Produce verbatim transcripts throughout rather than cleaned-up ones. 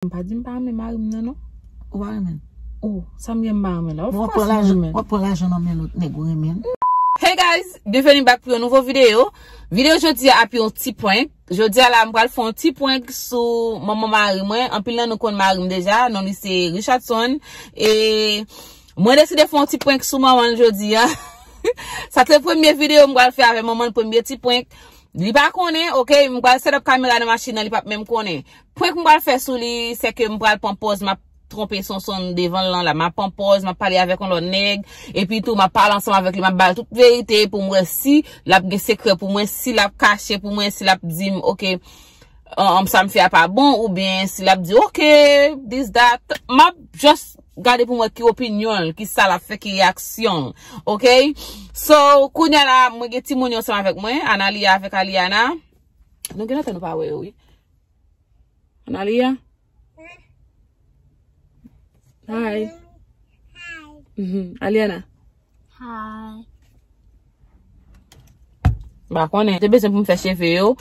M pa di m pa renmen mari m nan, non. Ou pa renmen l? Oh, sa m gen m pa renmen la. Of course m renmen l. W ap pran lajan nan men lòt nèg ou renmen l. Hey guys, bienvenue back pou yon nouvo videyo. Videyo jodi a ap yon ti prank. Jodi a la, m pral fè yon ti prank sou manman mari mwen. Anpil nan nou konn mari m deja. Non li se Richardson. E mwen deside fè yon ti prank sou manman l jodi a. Sa se premye videyo m pral fè avè manman l, premye ti prank. Li pa konnen, ok? M pral set up kamera nan machin nan, li p ap menm konnen. Prank m pral fè sou li, se ke m pral pran pòz, m ap twonpe Sonson devan l lan la. M ap pran pòz, m ap pale avèk yon lòt nèg. Epi tou, m ap pale ansanm avèk li, m ap ba l tout verite pou m wè si l ap gen sekrè pou mwen, si l ap kache pou mwen, si l ap di m, ok, um, sa m fè a pa bon, oubyen si l ap di, ok, this, that. M ap just gade pou m wè ki opinyon l, ki sa l ap fè, ki reyaksyon l. Ok? So, kounye a la, mwen gen timoun yo ansanm avèk mwen, Analia avèk Aliana. Nou gen lontan nou pa wè yo, wi. Analia? Hi. Mhm. Aliana? Hi. M pa konnen. Te bezwen pou m fè cheve yo.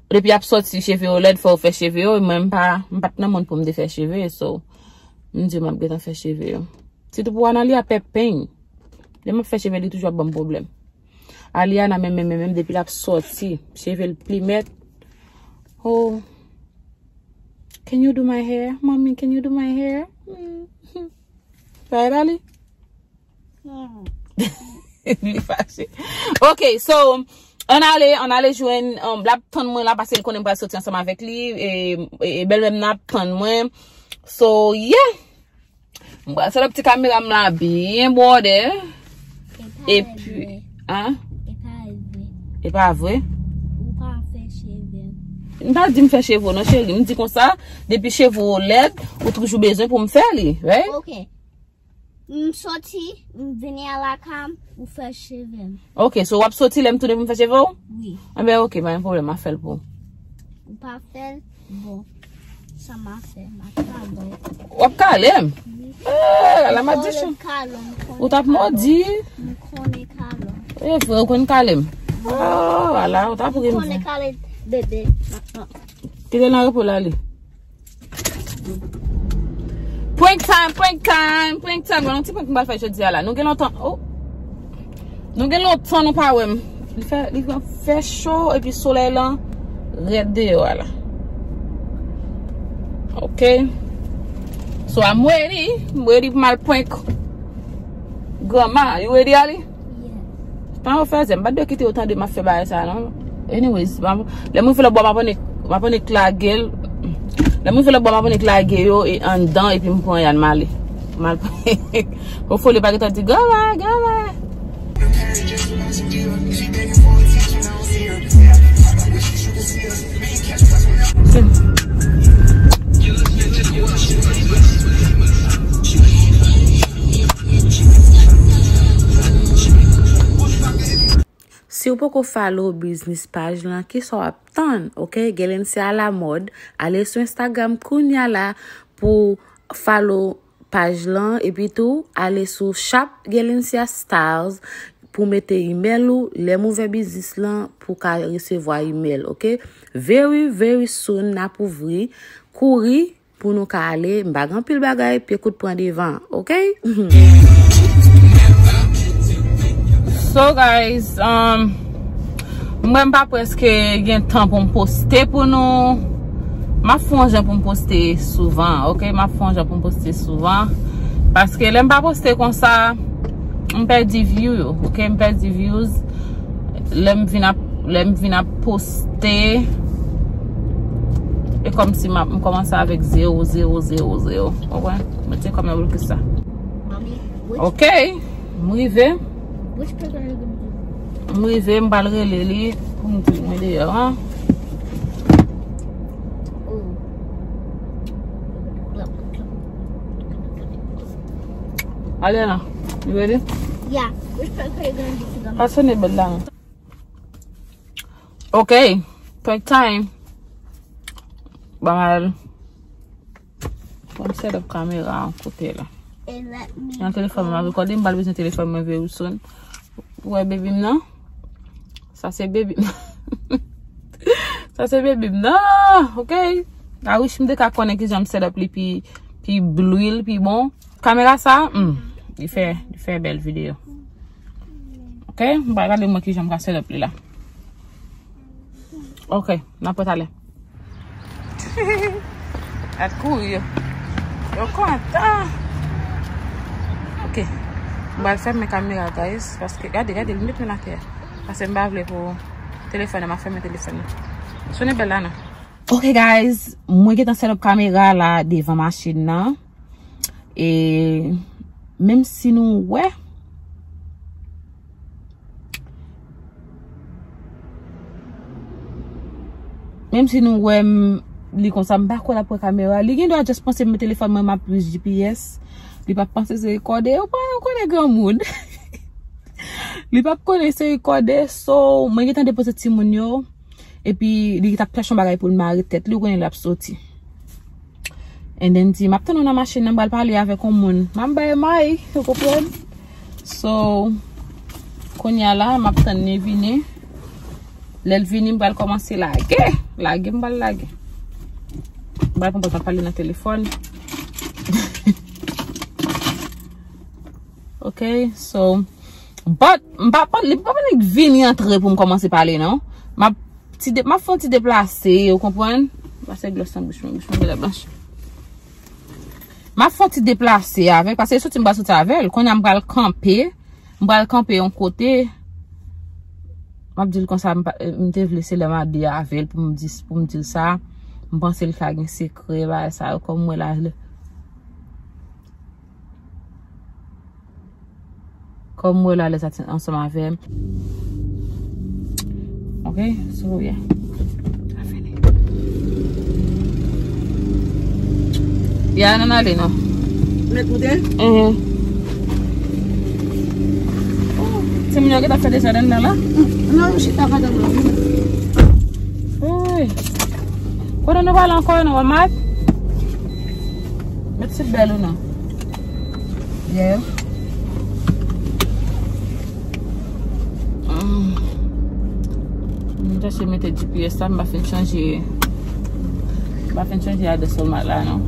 Depi y ap sòti, cheve yo lèd, fò yo fè cheve yo. Mwen, m pa, m pa t nan mood pou m te fè cheve, so, m di m ap gentan fè cheve yo. Sitou pou Analia, pè peny. Lè m ap fè cheve, li toujou ap ban m pwoblèm. Aliana menm, menm, menm, menm, depi l ap sòti, cheve l plimèt. Oh, can you do my hair? Mommy, can you do my hair? Mm. Right, Ali? Li fache. Ok, so, ann ale, ann ale jwenn, um, l ap tann mwen la, paske l konnen m pral soti ansanm avèk li, e, e, e bèlmè m nan ap tann mwen. So, yeah. M pral set up ti kamera m la byen bwòdè. Epi, an? E pa vre. E pa vre? Ou pa fè cheve m. M pa di m fè cheve w non, cheri. M di konsa, depi cheve w lèd, ou toujou bezwen pou m fè li, right? Ok. M soti, m vini a lakay m, ou fè cheve m. Ok, so w ap soti lè m tounen pou m fè cheve w? Wi. Anben, ok, pa gen pwoblèm, m a fè l pou ou. Ou pa fè l? Bon. Sa m a fè, m a kale w. W ap kale m? Wi. Eh, la malediction. Ou t ap mòdi. M konnen kale w. E vre, ou konn kale m. Oh, ala, ou t ap ri m. M konnen kale bebe. Kite l nan repo l ale. Prank time, prank time, prank time. Bon, yon ti prank m pral fè jodi a la. Nou gen lontan, oh. Nou gen lontan nou pa wè m. Li fè, li fè cho epi solèy lan rèd deyò a la. Ok. So I'm ready. I'm ready pou m al prank granma. You ready, Ali? Yeah. Pa yon fè zè, m pa t dwe kite yo tande m ap fè bagay sa non. Anyways, m ap, lè mwen fè lòt bò, m ap annik, m ap annik lage l. Lè mwen fè lòt bò, m ap annik lage yo e anndan epi m pran Yann m ale. M al pran. Hopefully pa gentan di, "Granma, granma." Si w poko follow biznis paj lan, kisa w ap tann, ok? Guerlencia à la mode, ale sou Instagram kounya la pou follow paj lan, epi tou ale sou shop Guerlencia Styles pou mete email ou, lè m ouvè biznis lan, pou ka resevwa email, ok? Very, very soon, n ap ouvri, kouri, pou nou ka ale, m pa gen anpil bagay, pye kout pran devan, ok? So guys, um, mwen m pa prèske gen tan pou m poste pou nou. M ap fè yon jan pou m poste souvan, ok? M ap fè yon jan pou m poste souvan. Paske lè m pa poste konsa, m pèdi view yo, ok? M pèdi views. Lè m vin ap, lè m vin ap poste, e kòmsi m ap, m kòmanse avèk zewo, zewo, zewo, zewo. Ou konprann? Mete kòm nan blokis la. Ok. M rive. M rive, m pral rele li pou m di mwen deyò, an. Alena, you ready? Yeah. Pase ne bèl la. Ok, prank time. Ban m al. Ban m set up kamera an kote la. Nan telefòn mwen, m ap rekòde, m pa bezwen telefòn mwen veye w sonn. Ou wè baby m nan? Sa se baby m nan. Sa se baby m nan, ok? I wish m te ka konnen kijan m set up li pi, pi brillant, pi bon. Kamera sa, hmm, li fè, li fè bèl videyo. Ok, m pral gade mwen kijan m ka set up li la. Ok, n ap wè talè. Gad kouri yo. Yo kontan. Ok. M pral fèmen kamera, guys. Paske, gade, gade, li met mwen atè. Paske m pa vle pou telefòn nan, m ap fèmen telefòn nan. Sonnen bèl la, non? Ok, guys. Mwen gentan set up kamera la devan machin nan. E menm si nou wè, Menm si nou wè m, li konsa, m pa kwè l ap wè kamera. Li gen dwa just panse m telefòn mwen m ap use G P S. Li p ap panse se rekòde. Ou pa, ou konnen granmoun. Li p ap konnen se rekòde. So, mwen gentan depoze timoun yo. Epi, li t ap chèche yon bagay pou l mare tèt li. Ou konnen l ap soti. And then di, m ap tann ou nan machin nan, m pral pale avèk yon moun. M ap bay may, ou konprann? So, kounye a la, m ap tann li vini. Lè l vini, m pral kòmanse lage. Lage, m pral lage. M pral pran pòz ap pale nan telefòn. Ok, so, but, m pa, pa, li pa pandan vini antre pou m kòmanse pale, non. M ap, ti de, m ap fè yon ti deplase, ou konprann? Pase glòs nan bouch mwen, bouch mwen genlè blanch. M ap fè yon ti deplase avè l, paske soti m pral soti avè l. Kounye a m pral kanpe, m pral kanpe yon kote. M ap di l konsa, m pa, m te vle se lè m abiye avè l pou m di, pou m di l sa. M panse l ka gen sekrè, bagay sa yo, kòm mwen la, Kòm mwen la, lè sa ti ansanm avè m. Ok, so yeah. I fini. Ya, nan ale non. Mèt moute? Mhm. Oh, timoun yo gentan fè dezòd anndan la? Non, m chita gade mwen. Woy. Kote nou pral ankò, nou Walmart? Met sit bèl ou non? Yeah. Mm. M chache mete G P S la, m pa fin chanje. M pa fin chanje adrès Walmart la, non.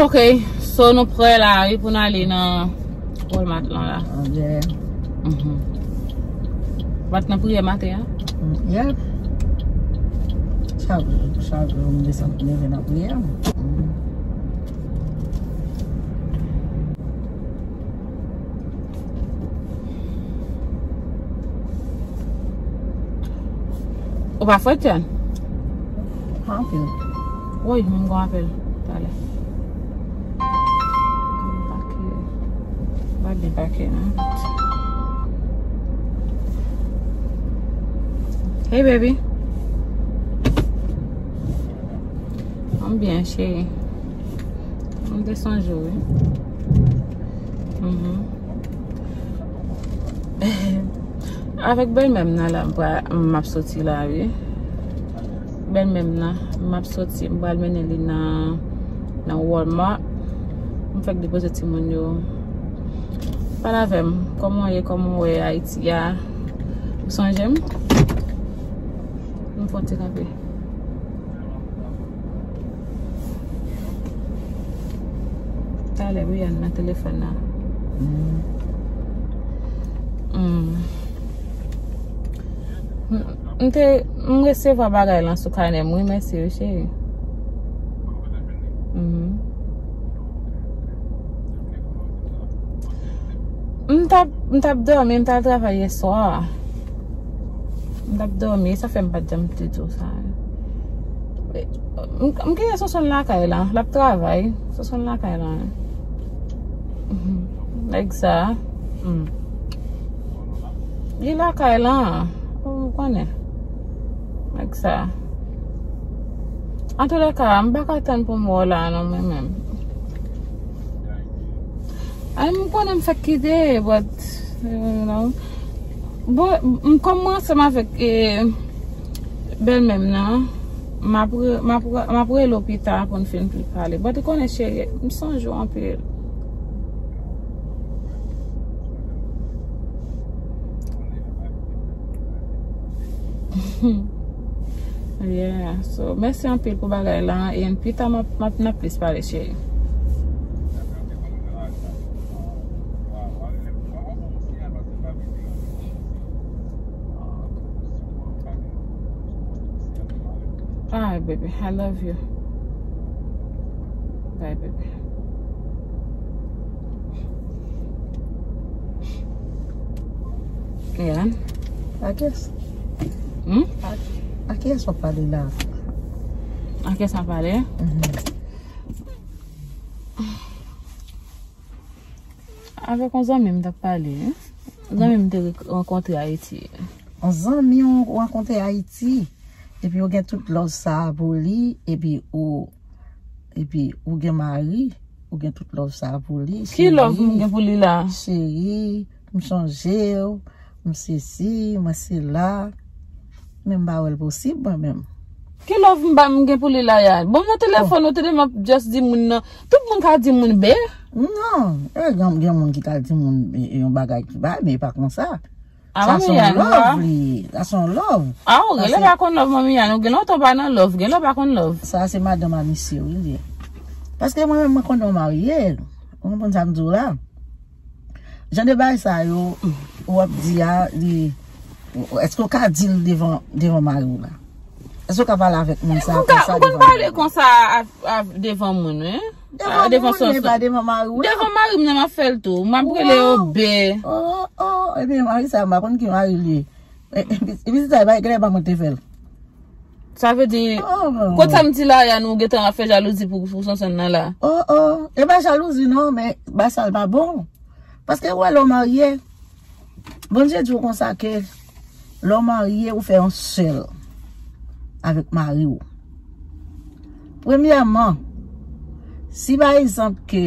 Ok, so nou prè la, wi, pou n ale nan Walmart lan la. Ok. Mhm. Wat nan priyè maten an? Mm, yep. Chak jou, chak jou, m desann, m leve nan priyè. Mm. Ou pa frèt, John? Pa anpil. Woy, mwen gen apèl talè. Pake. Pa byen pake, non. Hey, baby. M byen, cheri. M te sonje w, wi. Mhm. Avèk bèlmè m nan la, m pra-, m ap soti la, wi. Bèlmè m nan, m ap soti, m pral mennen li nan, nan Walmart. M fèk depoze timoun yo. Pale avè m, kòman w ye, kòman w wè Ayiti a? Ou sonje m? M fè yon ti kanpe. Talè, Brian nan telefòn nan. Mm. Mm. M, m te, m resevwa bagay lan sou kanè m, wi, mèsi, wi, cheri. Mhm. M t ap, m t ap dòmi, m t al travay yè swa. M t ap dòmi, sa fè m pa t janm te di w sa. M, m kite Sonsonn lakay la, l ap travay. Sonsonn lakay la. Nèg sa. Hmm. Li lakay la. Ou konnen. Nèg sa. Antoulèka, m pa ka tann pou m wè w la non, mwen menm. Ay, m konnen m fèk kite, but, you know. Bon, m, kòm mwen ansanm avèk, eh, bèlmè m nan, m ap re-, m ap re-, m ap rele w pita pou n fin pale. But ou konnen, cheri, m sonje w anpil. Yeah, so, mèsi anpil pou bagay la, and pita m ap, m ap, n ap plis pale, cheri. Alright, baby, I love you. Bye, baby. Yeah. I guess. Hmm? A, a kiyès w ap pale la? A kiyès m ap pale? Mhm. Avèk yon zanmi m t ap pale, wi. Yon zanmi m te re-, rankontre Ayiti. Yon zanmi w rankontre Ayiti, epi ou gen tout love sa a pou li, epi ou, epi ou gen mari, ou gen tout love sa a pou li. Ki love m gen pou li la? Cheri, m sonje w, m sesi, mwen sela. Men m pa wè l posib, mwen menm. Ki love m ba m gen pou li la, ya? Bon, nan telefòn, ou tande m ap just di moun nan. Tout moun ka di moun be. Non, e, gen, gen moun ki ka di moun, e, e, yon bagay ki bay, men e pa konsa. A, sa se yon love, li. Sa se yon love. A, ou genlè pa konn love, manmi Yan. Ou gen lontan pa nan love. Genlè pa konn love. Sa se madanm a misye, wi, li ye. Paske mwen menm, mwen konnen w marye. Ou konprann sa m di w la? Jan de bagay sa yo, w ap di a, li, èske w ka di l devan, devan mari w la? Èske w ka pale avèk moun sa konsa devan mari w? Ou konn pale konsa a, a, devan moun, wi? Devan moun, men pa devan mari w la. Devan mari m nan, m ap fè l tou. M ap rele yo be. Oh, oh, ebyen, mari sa, m pa konn ki mari li ye. E, e, pitit sa, e pa genlè pa mwen te fè l. Sa vle di, kote sa m di la, Yan, ou gentan ap fè jalouzi pou, pou Sonson nan la. Oh, oh, e pa jalouzi non, men bagay sa l pa bon. Paske ou wè lè w marye, Bondye di w konsa ke lè w marye, ou fè yon sèl avèk mari w. Premyèman, si pa egzanp ke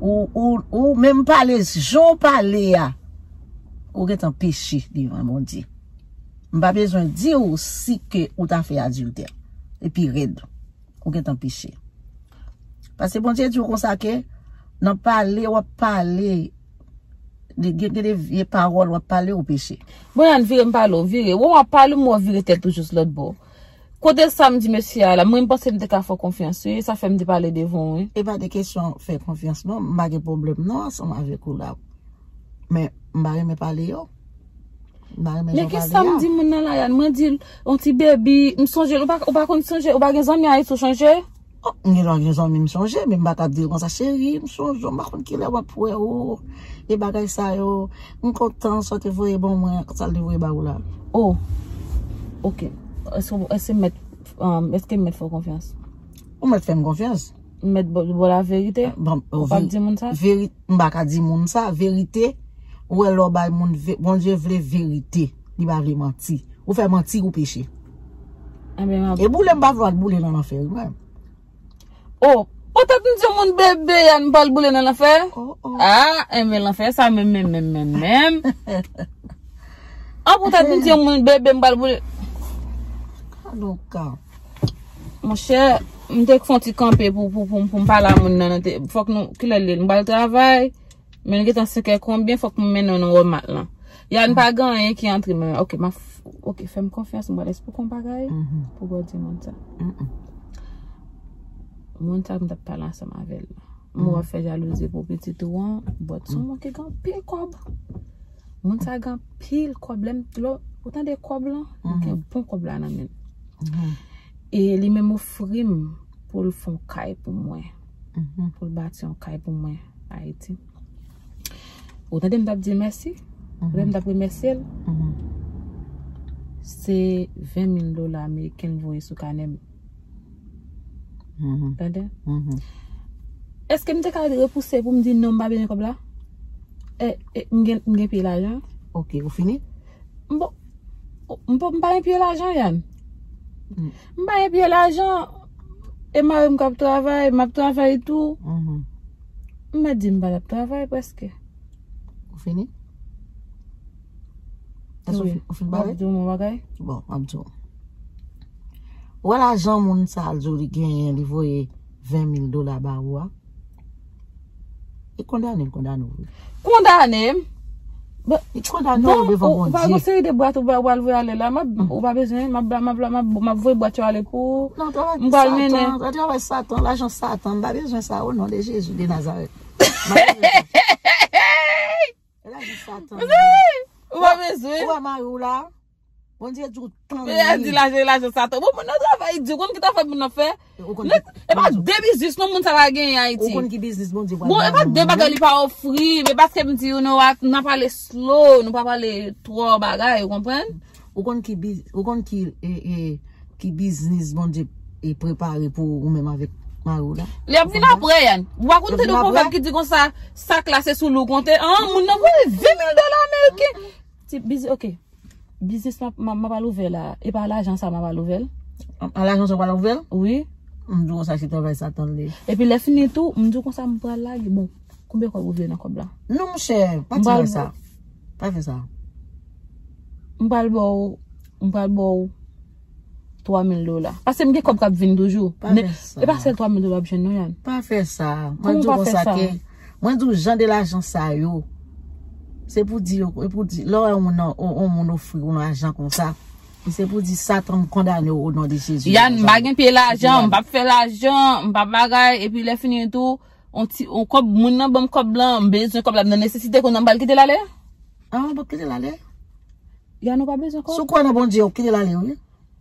ou, ou, ou menm pale, jan w pale a, ou gentan peche devan Bondye. M pa bezwen di w si ke ou ta fè adiltè. Epi rèd. Ou gentan peche. Paske Bondye di w konsa ke nan pale, w ap pale, de, gen, gen de vye pawòl w ap pale, ou peche. Bon, Yan, vire m pale w, vire. Wè w ap pale m, w ap vire tèt ou jis lòt bò. Kote sa m di mesye a la, mwen m panse m te ka fè w konfyans, wi, sa fè m te pale devan w, wi. E pa de kesyon fè konfyans, non, m pa gen pwoblèm, non, ansanm avèk ou la. Men, m pa renmen pale yo. M pa renmen jan w pale a. Men kisa m di moun nan la, Yan? Mwen di l, yon ti baby, m sonje l, ou pa, ou pa konn sonje, ou pa gen zanmi Ayiti, ou sonje? Oh, m gen lè gen zanmi m sonje, men m pa t ap di l konsa, cheri, m sonje w, m pa konn kilè m ap wè w. E bagay sa yo, m kontan sa w te voye ban mwen, sa l te voye ba ou la. Oh, ok. Èske, èske m mèt, um, èske m mèt fè w konfyans? Ou mèt fè m konfyans. M mèt ba, ba w laverite? Bon, ou p ap di moun sa? Veri-, m pa ka di moun sa. Verite, ou wè lè w bay moun ve-, Bondye vle verite. Li pa vle manti. Ou fè manti, ou peche. Ebyen, m ap... E boule m pa vle w al boule nan lanfè, wi, mwen. Oh, poutèt m di yon moun bebe, Yan, m pral boule nan lanfè? Oh, oh. Ah, enben lanfè sa menm, menm, menm, menm, menm. Ah, poutèt m di yon moun bebe, m pral boule. Ka nou ka. Monchè, m te fè yon ti kanpe pou, pou, pou, pou m pale a moun nan, nan te, fòk nou, kilè l ye? Nou pral travay, men nou gentan senk è konbyen, fòk m mennen w nan Walmart lan. Yan pa gen anyen ki antre, men, ok, m ap, ok, fè m konfyans, m pral esplike w yon bagay, pou w di moun sa. Moun sa m t ap pale ansanm avè l la. M wè w ap fè jalouzi pou pitit ou an, but se yon moun ki gen anpil kòb. Moun sa gen anpil kòb, lè m, lè w tande kòb lan, li gen bon kòb la nan men l. E li menm ofri m pou l fè yon kay pou mwen. Pou l bati yon kay pou mwen, Ayiti. Ou tande m t ap di l mèsi? Ou tande m t ap remèsye l? Se ven mil dola ameriken l voye sou kanè m. Tande? Èske m te ka repouse pou m di non, m pa bezwen kòb la? E, e, m gen, m gen pye lajan? Ok, ou fini? M bon, m bon, m pa gen pye lajan, Yan. M pa gen pye lajan. E mari m k ap travay, m ap travay tou. M mèt di m pa t ap travay prèske. Ou fini? Èske ou fin, ou fin pale? M ap di w yon bagay. Bon, m ap di w. Ou wè lajan moun sa a, l di w li genyen, li voye ven mil dola ba ou a? E kondane l, kondane w vre. Kondane m? Li kondane w devan Bondye. Ou pa gon seri de bwat ou pral voye ale la, m ap, ou pa bezwen, m ap, m ap, m ap, m ap voye bwat yo ale pou ou. Non, travay Satan, travay Satan, lajan Satan, m pa bezwen sa, o non de Jezi de Nazarèt. M pa bezwen sa. E lajan Satan. Ou pa bezwen. Ou wè mari w la? Bondye di w tann li. Di lajan, lajan Satan. Bon, moun nan travay di, ou konn ki travay moun nan fè? E pa de biznis non moun sa va genyen Ayiti. Ou konn ki biznis Bondye pral ba nou? Bon, e pa de bagay li pa ofri, men paske m di, you know what, m ap pale slow, nou pa pale twò bagay, ou konprann? Ou konn ki biz, ou konn ki, e, e, ki biznis Bondye e prepare pou ou menm avèk mari w la? Li ap vin apre, Yann. Ou pa konn tande yon pwovèb ki di konsa, sak la se sou li w konte. An, moun nan voye ven mil dola ameriken. Ti biznis, ok. Biznis m ap, m ap, m ap al ouvè la, e pa lajan sa m ap al ouvè l. An, an lajan sa w pral ouvè l? Wi. M di w sa se travay Satan li. Epi lè fini tou, m di w konsa m pral lage. Bon, konbyen kòb ou vle nan kòb la? Non, monchè, pa di mwen sa. Pa fè sa. M pral ba w, m pral ba w twa mil dola. Paske m gen kòb k ap vin toujou. Pa fè sa. E pa sèl twa mil dola w ap jwenn non, Yann. Pa fè sa. Mwen di w konsa ke, mwen di w jan de lajan sa yo. Se pou di yo, e pou di, lè w wè yon moun, yon, yon moun ofri w yon lajan konsa, se pou di Satan m kondane w o non de Jezi. Yann, m pa gen pye lajan, m p ap fè lajan, m p ap bagay, epi lè fini tou, yon ti, yon kòb, moun nan ban m kòb lan, m bezwen kòb la, m nan nesesite kounye a m pral kite l ale? An, w p ap kite l ale? Yann, ou pa bezwen kòb? Si w kwè nan Bondye, w kite l ale, wi.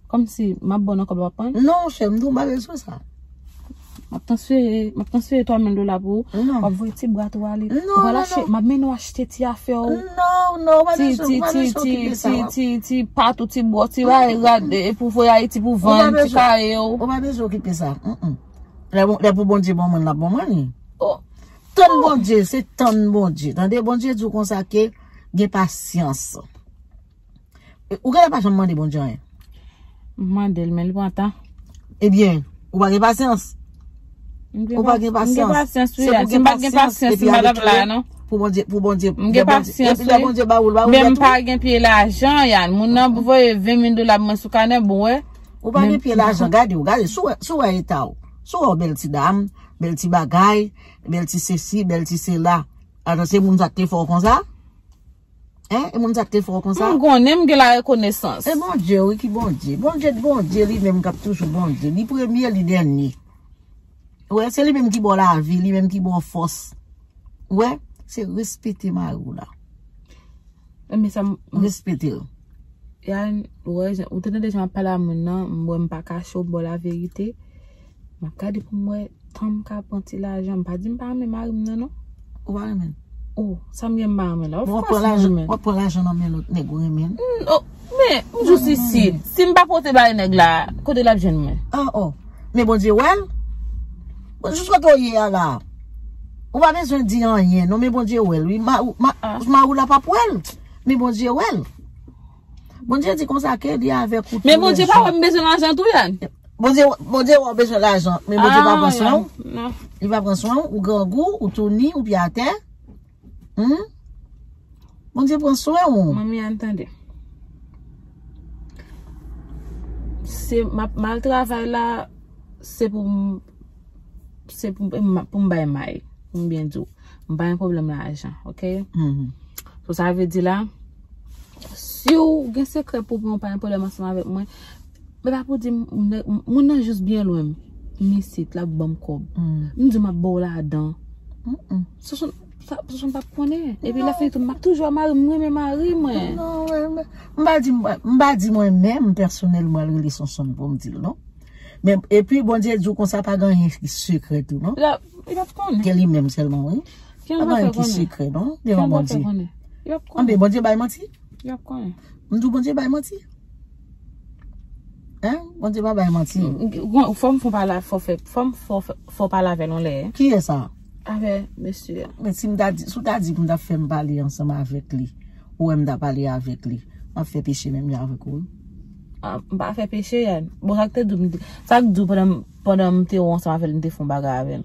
Kòmsi m ap ba w nan kòb la w ap pran? Non, chè, m di w m pa bezwen sa. M ap transfere, m ap transfere twa mil dola pou ou. Non. W ap voye ti bwat ou ale. Non, non, non. M ap mennen w achte ti afè w. Non, non, w pa bezwen, w pa bezwen okipe sa. Ti, ti, ti, ti, ti, ti pat ou, ti bwòs, ti bagay rad, e pou voye Ayiti pou vann, ti kaye w. Ou pa bezwen okipe sa. Mm, mm. Lè pou Bondye ban mwen, l ap ban mwen li. Tann Bondye, se tann Bondye. Tande, Bondye di w konsa ke gen pasyans. Ou genlè pa janm mande Bondye anyen. M mande l, men li pran tan. Ebyen, ou pa gen pasyans. Ou pa gen pasyans. M gen pasyans, wi, Yann. Si m pa t gen pasyans, m pa t ap la, non. Pou Bondye, pou Bondye, m gen pasyans, wi. Epi lè Bondye ba ou l, ba ou l nèt, wi. Men m pa gen pye lajan, Yann. Moun nan voye ven mil dola mwen sou kanè, bon, wè. Ou pa gen pye lajan, gade w, gade, si w wè, si w wè eta w. Si w wè w bèl ti dam, bèl ti bagay, bèl ti sesi, bèl ti sela. Ata se moun sa k te fè w konsa? Hein? E moun sa k te fè w konsa? M konnen m gen la rekonesans. E Bondye, wi, ki Bondye. Bondye, Bondye li menm k ap toujou Bondye. Li premye, li dènye. Ou wè, se li menm ki ba w lavi, li menm ki ba w fòs. Ou wè, se respekte mari w la. Enben sa m... Respekte l. Yann, ou wè, ou te tande jan m ap pale a moun nan, m wè m pa kache w, m ba w laverite. M ap gade pou m wè tan m ka pran ti lajan. M pa di m pa renmen mari m nan, non. Ou pa renmen l? Oh, sa m gen m pa renmen la. Of course m renmen l. W ap pran lajan nan men lòt nèg ou renmen l? Mm, oh, men, m jis isit. Si m pa pote bay nèg la, kote l ap jwenn mwen? Ah, oh. Men Bondye wè l. Bon, jis kote w ye a la. Ou pa bezwen di anyen, non, men Bondye wè l, wi. Ma, ma, mari w la p ap wè l. Men Bondye wè l. Bondye di konsa ke li avèk ou tou lè jou. Men Bondye pa wè m bezwen lajan tou, Yann. Bondye, Bondye wè w bezwen lajan, men Bondye pa pran swen w. Non. Li pa pran swen w, ou grangou, ou touni, ou pye atè. Hmm? Bondye pran swen w. Manmi Yann, tande. Se m ap mal travay la, se pou m, se pou m, pou m bay may, pou m byen di w. M pa gen pwoblèm lajan, ok? Mhm. So, sa vle di la, si w gen sekrè pou mwen, w pa gen pwoblèm ansanm avèk mwen, men pa pou di m, m, moun nan jis byen lwen m. M isit, l ap ban m kòb. Mm. M di w m ap ba w ladan. Mm-mm. Sosonn, sa, Sosonn p ap konnen. Epi lè fini tou, m ap toujou a mari m, m renmen mari mwen. Non, mwen, mwen, m pa di, m pa, m pa di mwen menm pèsonèl m pral rele Sonsonn pou m di l, non. Men, epi Bondye di w konsa pa gen anyen ki sekrè tou, non. Li ap, li p ap konnen. Ke li menm sèlman, wi. Pa gen anyen ki sekrè, non, devan Bondye. Li p ap konnen. Anben, Bondye bay manti? Li p ap konnen. M di w Bondye bay manti? Hein? Bondye pa bay manti. Fò m fè w pale, fò fè, fò m fè, fè w pale avè l yon lè. Kiyès sa? Avè mesye a. Men si m ta di, si w ta di pou m ta fè m pale ansanm avèk li, ou wè m ta pale avèk li, m ap fè peche menm jan avèk ou, wi. Ah, m pa fè peche, Yann. Bon, sa k te di w, m te, sa k di w pandan, pandan m te wè w ansanm avè l, m te fè yon bagay avè l?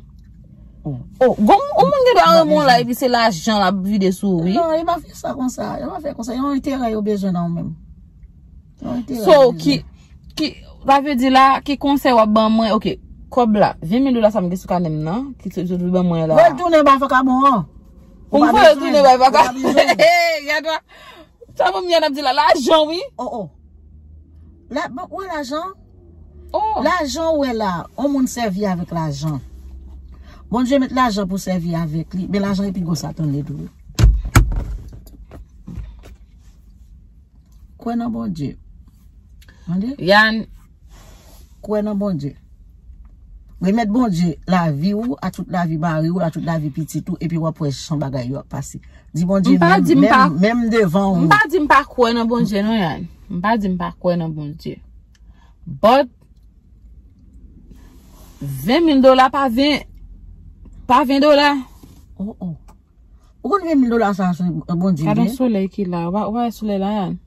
Oh. Oh, gon, yon moun gen dwa renmen w la, epi se lajan l ap vide sou ou, wi. Non, yo pa fè sa konsa. Yo pa fè konsa. Yon enterè yo bezwen nan ou menm. Yon enterè yo bezwen. So, ki, ki, sa vle di la, ki konsèy w ap ban mwen? Ok, kòb la, ven mil dola sa m gen sou kanè m nan, ki sot, sot ban mwen la. Mwen tounen ba vakabon an. Pou m voye tounen bay papa. Gade sa manmi an ap di la, lajan wi. Oh, oh. La, bon, ou wè lajan? Oh. Lajan ou wè la, on moun sèvi avèk lajan. Bondye met lajan pou sèvi avèk li, men lajan epi gwo Satan li tou. Kwè nan Bondye. Tande? Yan. Kwè nan Bondye. Remèt Bondye lavi ou, a tout lavi mari ou, a tout lavi pitit ou, epi w ap wè jan bagay yo ap pase. Di Bondye menm, menm, menm devan ou. M pa di m pa kwè nan Bondye non, Yan. M pa di m pa kwè nan Bondye. But ven mil dola pa ven, pa ven dola. Oh, oh. Ou konn ven mil dola sa se Bondye li ye? Gade yon solèy ki la. Ou pa, ou pa wè solèy la, Yan?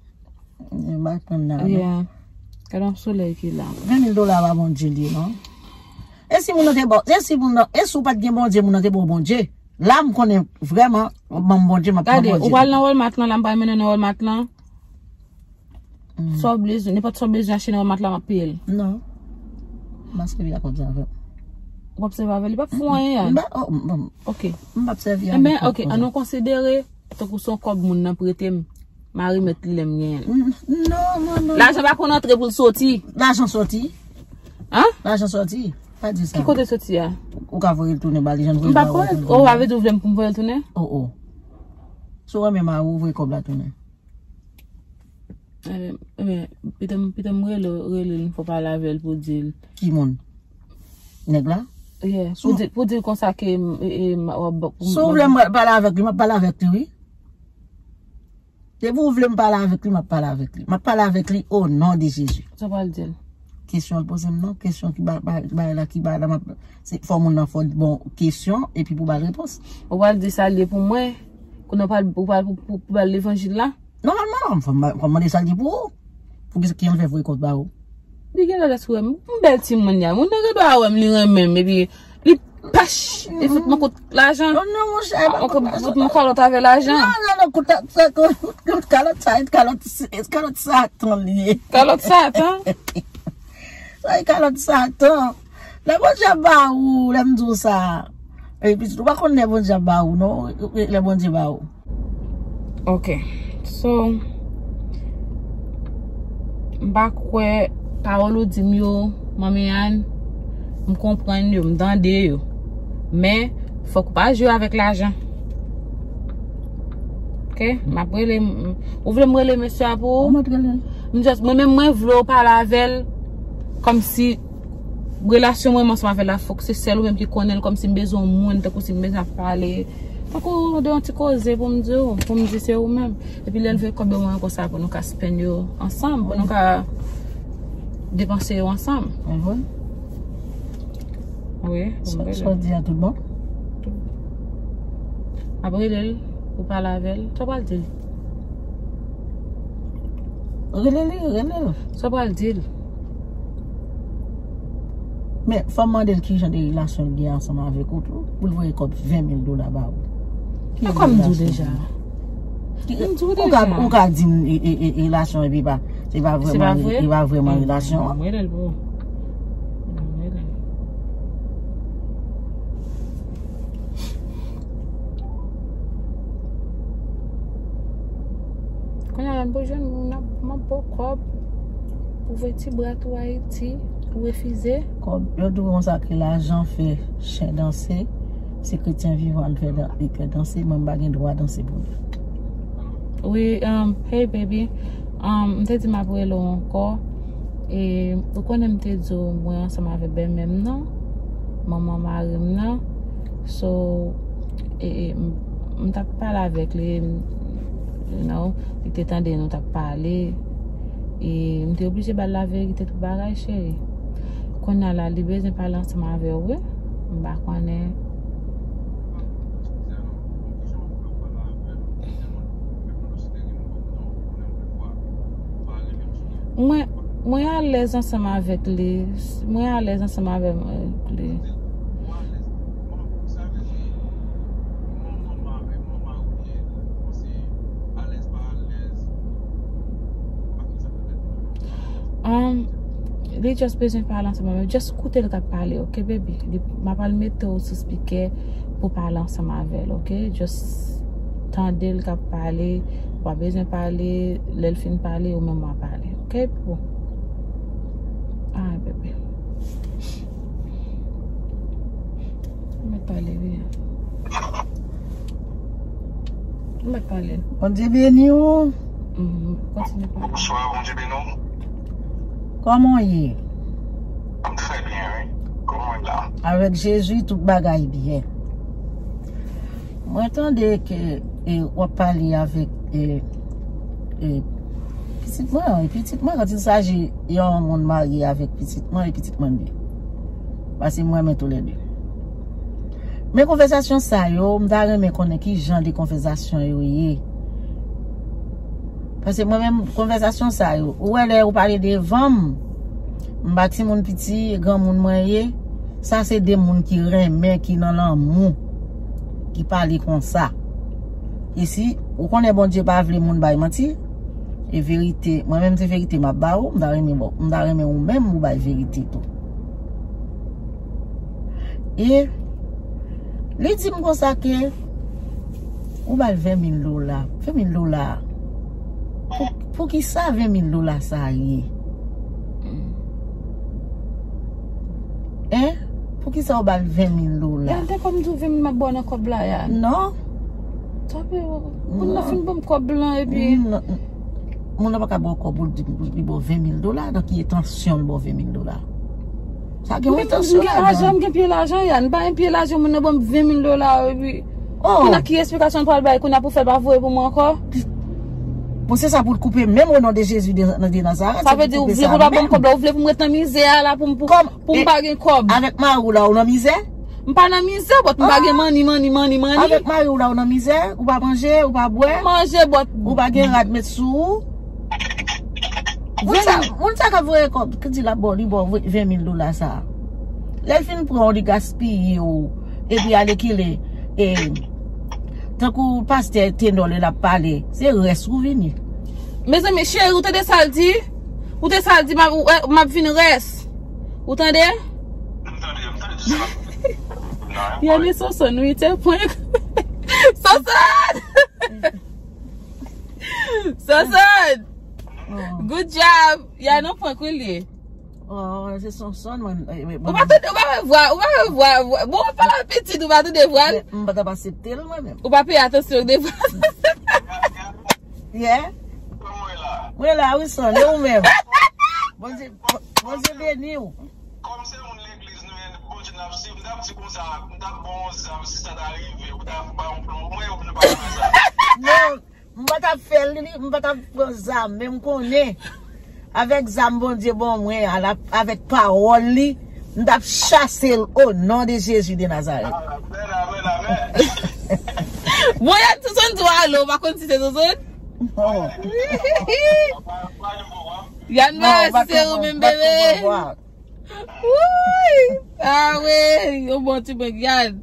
M pa konn la, non. Yeah. Gade yon solèy ki la. Ven mil dola pa Bondye li ye, non. E si moun nan te ba, e si moun nan, e si w pa t gen Bondye, moun nan te ba w Bondye? La, m konnen vrèman, ban m Bondye, m ap pran Bondye. Gade, ou pral nan Walmart lan, la, m pral mennen w nan Walmart lan. Sa w bezwen, nenpòt sa w bezwen achte nan Walmart la, m ap peye l. Non. M ap sèvi ak kòb sa avè w. W ap sèvi avè l, li p ap fè w anyen, Yan. M pa, oh, m, m, ok. M p ap sèvi avè kòb konsa. Enben, ok, ann nou konsidere tankou se yon kòb moun nan prete m. M a remèt li lè m genyen l. N-, non, non, non. Lajan pa konn antre pou l soti. Lajan soti. An? Lajan soti. Pa di sa. Ki kote soti a? Ou ka voye l tounen ba li, jan voye l ba ou. M p ap voye l. Oh, sa vle di ou vle m pou m voye l tounen? Oh, oh. Si w renmen mari w, voye kòb la tounen. Enben, enben, pita m, pita m rele, rele l, fò pale avè l pou di l. Ki moun? Nèg la? Yeah, pou di, pou di l konsa ke, e, e, m, w ap ba, si w vle m pale avèk li, m ap pale avèk li, wi. Depi w vle m pale avèk li, m ap pale avèk li. M ap pale avèk li o non de Jezi. Sa w pral di l? Kesyon l poze m non, kesyon ki ba, ba, ba la, ki ba la, m ap, se, fò moun nan fò bon kesyon, epi pou ba l repons. Ou pral di sa l ye pou mwen, kounye w pral, ou pral pou, pou, pou ba l levanjil la? Nòmalman, fò m, fò m mande sa l di pou ou. Poukisa ki an fè voye kòb ba ou? Li gen lè sou wè m. M bèl timoun ya. Moun nan gen dwa wè m, li renmen m, epi li pach, li fout mwen kout lajan. Non, non, monchè, e pa kout lajan. Fout mwen kalòt avè lajan. Non, non, non, kout, kout, kout kalòt sa, kalòt, kalòt Satan li ye. Kalòt Satan? Sa e kalòt Satan. Lè Bondye ap ba ou, lè m di w sa. Epi, ou pa konn lè Bondye ap ba ou, non. Lè Bondye ba ou. Ok. So, m pa kwè pawòl ou di m yo, Manmi Ann, m konprann yo, m tande yo. Men, fòk ou pa jwe avèk lajan. Ok? M ap rele, m, ou vle m rele mesye a pou ou? Ou mèt rele l. M just, mwen menm, mwen vle w pale avè l, kòmsi relasyon mwen ansanm avè l la, fòk se sèl ou menm ki konnen l, kòmsi m bezwen yon moun, tankou si m bezwen ap pale. Tankou de yon ti koze pou m di w, pou m di se ou menm. Epi lè l voye kòb yo mwen konsa pou nou ka spend yo ansanm, pou nou ka depanse yo ansanm. Mwen vre? Wi, sa, sa w di a tout bon? M ap rele l pou pale avè l. Sa w pral di l? Rele li, rele l. Sa w pral di l? Men, fò m mande l ki jan de relasyon l gen ansanm avèk ou tou, pou l voye kòb ven mil dola ba ou. Ki relasyon? Sa m di w deja? Ki, m di w deja. Ou ka, ou ka di m, e, e, e, relasyon, epi pa, se pa vrèman, se pa vrèman relasyon an. M rele l pou ou. M rele l. Kounye a, m pou jwenn moun ap, m ap ba w kòb pou voye ti bra tou Ayiti, ou refize. Kòb, yo di w konsa ke lajan fè chen danse, se kretyen vivan l fè dan-, li fè danse, mwen m pa gen dwa danse pou li. Wi, um, hey baby, um, m te di m ap rele w ankò. E, ou konnen m te di w mwen ansanm avèk bèlmè m nan, manman mari m nan. So, e, e, m, m t ap pale avèk li, m, you know, li te tande nou t ap pale. E m te oblije ba l laverite tout bagay, cheri. Kounye a la, li bezwen pale ansanm avè w, wi. M pa konnen. Mwen, mwen alèz ansanm avèk li. Mwen alèz ansanm avèk li. Um, li just bezwen pale ansanm avèk mwen. Just koute l k ap pale, ok, baby? Li, m ap al mete w sou spikè pou pale ansanm avè l, oke? Just tande l k ap pale, w pa bezwen pale, lè l fin pale, ou menm w a pale, oke, pipo? Ay, bebe. M mèt pale, wi. M mèt pale. Bondye beni w. Mhm. Kontinye pale. Bonswa, Bondye beni w. Kòman w ye? M trè byen, wi. Kòman w la? Avèk Jezi, tout bagay byen. Mwen tande ke, e, w ap pale avèk, e, e, pitit mwen, wi, pitit mwen, quand il s'agit yon moun marye avèk pitit mwen, e pitit mwen de. Paske m renmen toulède. Men konvèsasyon sa yo, m ta renmen konnen ki jan de konvèsasyon yo ye. Paske mwen menm, konvèsasyon sa yo, ou wè lè ou pale devan m, m pa timoun piti, e granmoun mwen ye. Sa se de moun ki renmen, ki nan lanmou, ki pale konsa. E si ou konnen Bondye pa vle moun bay manti, e verite, mwen menm se verite m ap ba ou, m ta renmen, bon, m ta renmen ou menm ou bay verite tou. E li di m konsa ke ou ba l ven mil dola. Ven mil dola. Pou, pou ki sa ven mil dola sa ye? Hein? Pou ki sa ou ba l ven mil dola? Gade kòm di w ven mil m ap ba w nan kòb la, Yann. Non. Tanpri, moun nan fin ban m kòb lan, epi non, moun nan pa ka ba w kòb, ou di li ba w ven mil dola, nan ki entansyon l ba w ven mil dola? Sa gen yon entansyon ladan. M gen lajan, m gen pye lajan, Yann. M pa gen pye lajan, moun nan ban m ven mil dola, epi kounye a ki eksplikasyon l pral bay, kounye a pou fè l pa voye pou mwen ankò? Bon, se sa pou l koupe menm o non de Jezi de, de Nazarèt. Sa vle di ou vle pou l pa ban m kòb la, ou vle pou m ret nan mizè a la, pou m, pou, pou m pa gen kòb. Avèk mari w la, ou nan mizè? M pa nan mizè, but m pa gen money, money, money, money. Avèk mari w la, ou nan mizè, ou pa manje, ou pa bwè. M manje, but ou pa gen rad met sou ou. Moun sa, moun sa k ap voye kòb, ki di l ap ba w, li ba w ven mil dola sa. Lè l fin pran w, li gaspiye w, epi ale kile, e, tankou pastè Tenò lè l ap pale, se rès ou vini. Mezanmi, cheri, ou tande sa l di? Ou tande sa l di, m ap, ou, m ap vin rès. Ou tande? M tande, m tande tout sa. Yann e Sonson, wi, te prank. Sonson! Sonson! Oh. Good job! Yann, on prank wi l ye. Oh, se Sonson, mwen, eh, mwen, ou pa tande, ou pa wè vwa, ou pa wè vwa, vwa. Bon, ou pale pitit, ou pa tande vwa l. M pa t ap aksepte l, mwen menm. Ou pa peye atansyon de vwa. Yeah. Mwen la, wi, Sonson, e ou menm. Bondye, Bondye beni w. Kòm se moun legliz nou ye, Bondye n ap swiv, m t ap di konsa, m t ap ba w yon zam, si sa ta rive, ou ta ba yon plon, mwen yo pou nou pa fè sa. Non, m pa t ap fè l, li, m pa t ap pran zam, men m konnen, avèk zam Bondye ban mwen, a la, avèk pawòl li, m t ap chase l o non de Jezi de Nazarèt. Amèn, amèn, amèn. Bon, Yann, Sonson di w alo, w pa konn si se Sonson? Non. Yann, non, pa si se ou menm, bebe. Wouyy! Ah wi, yon bon ti prank, Yann.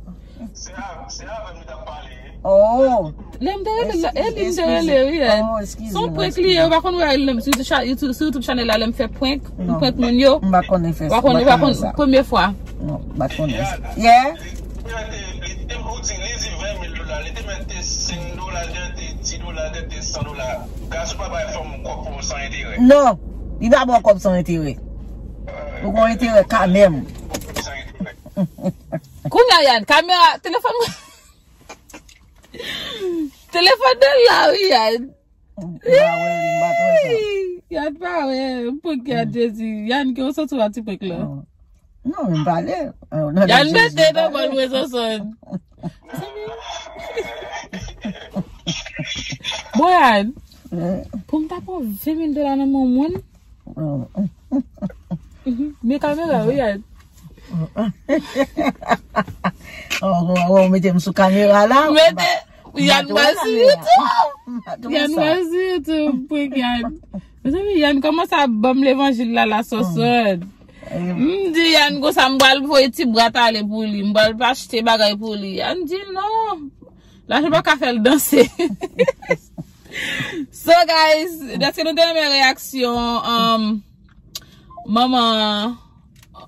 Se a, se avè m li t ap pale. Oh. Lè m te rele la, e li m te rele, wi, Yann. Oh, excuse me. Se yon prank li ye, ou pa konn wè lè m sou YouTube cha-, YouTube, sou YouTube channel la, lè m fè prank, m prank moun yo. M pa konnen fè sa. Ou pa konn, ou pa konn, premye fwa. Non, m pa konnen sa. Yeah? Li te mete, li te, ou di, li di ven mil dola, li te mete senk dola, li te mete dis dola, li te mete san dola. Gason pa bay fanm kòb pou san enterè. Non, li pa ba w kòb san enterè. Ou gon enterè kanmenm. Kounye a, Yann, kamera, telefòn mwen. Telefòn nan la, wi, Yann. M pa wè, m pa t wè sa. Yann pa wè, m prank Yann, Jezi. Yann, gen yon santi w a ti prank la. Non, men m pale. Yann mete nan bòl mwen, Sonson. Bon, Yann, pou m ta pran ven mil dola nan men yon moun, men kamera, wi, Yann. Oh, oh, oh, mete m sou kamera la. Mete, Yann pral sou YouTube. Yann pral sou YouTube, prank Yann. Mezanmi, Yann kòmanse ap ban m levanjil la, la, Sonson. M di Yann konsa, m pral voye ti brat ale pou li, m pral achte bagay pou li. Yann di non. Lajan pa ka fè l danse. So, guys, dèske nou te renmen reyaksyon, um, manman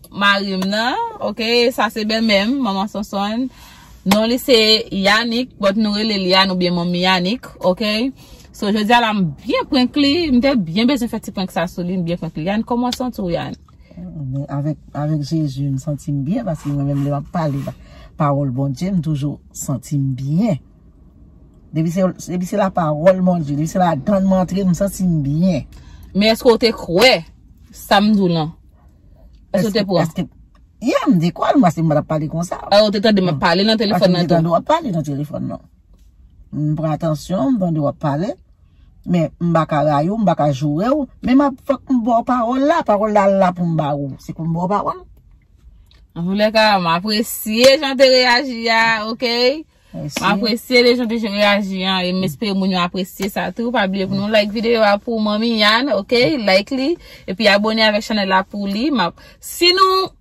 mari m nan, oke, sa se bèlmè m, manman Sonson. Non, li se Yannick, but nou rele l Yann oubyen Manmi Yannick, ok? So, jodi a la, m byen prank li, m te byen bezwen fè ti prank sa sou li, m byen prank li. Yann, kòman w santi w, Yann? Men avèk, avèk Jezi, m santi m byen, paske mwen menm lè m ap pale la, pawòl Bondye, m toujou santi m byen. Depi se, depi se la pawòl Bondye, depi se ladan mwen antre, m santi m byen. Men èske w te kwè sa m di w lan? Èske w te pran? Èske, ya, m te kwè l, mwen, se m pa t ap pale konsa. A, ou te tande m ap pale nan telefòn Paske m nan te tou. Tande w ap pale nan telefòn nan. M pran atansyon, m tande w ap pale. Men m pa ka rayi w, m pa ka joure w. Men m ap, fòk m ba w pawòl la, pawòl la la pou m ba w. Se pou m ba w pawòl. Antoulèka, m apresye jan w te reyaji a, ok? M Mèsi. apresye de jan w te reyaji an, e m espere moun yo apresye sa tou. Pa bliye pou nou like videyo a pou Manmi Yann, ok? Like li, epi abone avèk chanèl la pou li. M ap, si nou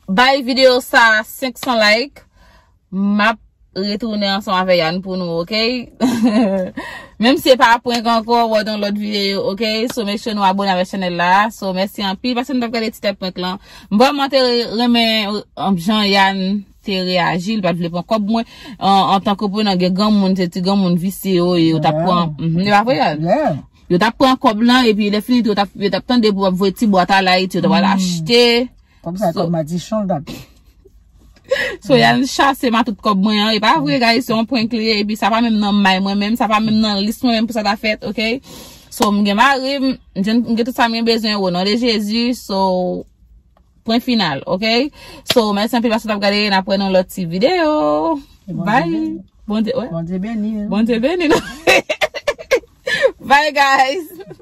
bay videyo sa senk san like, m ap retounen ansanm avè Yann pou nou, ok? Menm si se pa prank ankò, w ap wè yon lòt videyo, ok? So, make sure nou abone avèk chanèl la. So, mèsi anpil, paske nou t ap gade ti tèt prank lan. M vrèman te renmen, um, jan Yann te reyaji, li pa t vle pran kòb mwen. An, antanke pou nan gen granmoun, se ti granmoun visye yo ye, yo t ap pran, mhm, e pa vre, Yann? Yeah. Yo t ap pran kòb lan, epi lè fini tou, yo t ap, yo t ap tande pou ap voye ti bwat a la, yo t ap al achte. Kòb sa, So- kòb madichon, dat. So, Yann chase m a tout kòb mwen an. E pa vre, guys, se yon prank li ye. Epi sa pa menm nan may mwen menm, sa pa menm nan lis mwen menm pou sa ta fèt, ok? So, m gen mari m, m gen, m gen tout sa m gen bezwen, o non de Jezi. So, pwen final, ok? So, mèsi anpil paske w t ap gade, n ap wè nan lòt ti videyo. E Bondye Bye. beni. Bondye, wè. Bondye beni. Bondye beni nou. Bye, guys.